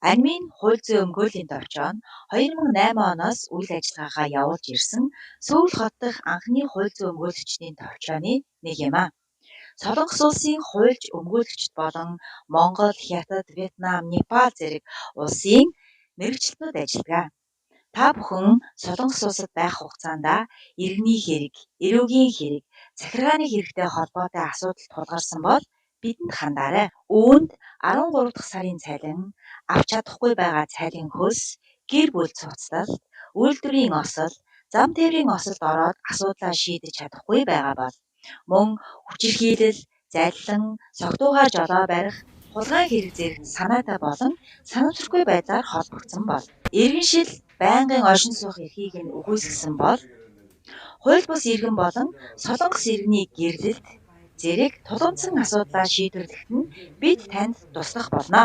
Анимын хууль зүйн өмгөөлийн товчоо нь 2008 оноос үйл ажиллагаагаа явуулж ирсэн Сөүл хот дахь анхны хууль зүйн өмгөөлөгчдийн товчооны нэг юм. Солонгос улсын хуульч өмгөөлөгчид болон Монгол, Хятад, Вьетнам, Непал зэрэг улсын мэргэжилтнүүд ажилладаг. Та бүхэн Солонгос улсад байх хугацаанд иргэний хэрэг, эрүүгийн хэрэг, захиргааны хэрэгтэй холбоотой асуудал тулгарсан бол бидэнд хандаарай. Үүнд 13 дахь сарын цалин, авч чадахгүй байгаа цалин хөлс, гэр бүл цуцлалт, үйлдвэрийн осол, зам тээврийн осолд ороод асуудлаа шийдэж чадахгүй байгаа бол мөн хүчирхийлэл, залилан, согтуугаар жолоо барих, хулгайн хэрэг зэрэгт санаатай болон санамсаргүй байдлаар холбогдсон бол иргэншил, байнгын оршин суух эрхийг нь үгүйсгэсэн бол хууль бус иргэн болон Солонгос иргэний гэрлэлт зэрэг тулгамдсан асуудлаа шийдвэрлэхэд нь бид танд туслах болно.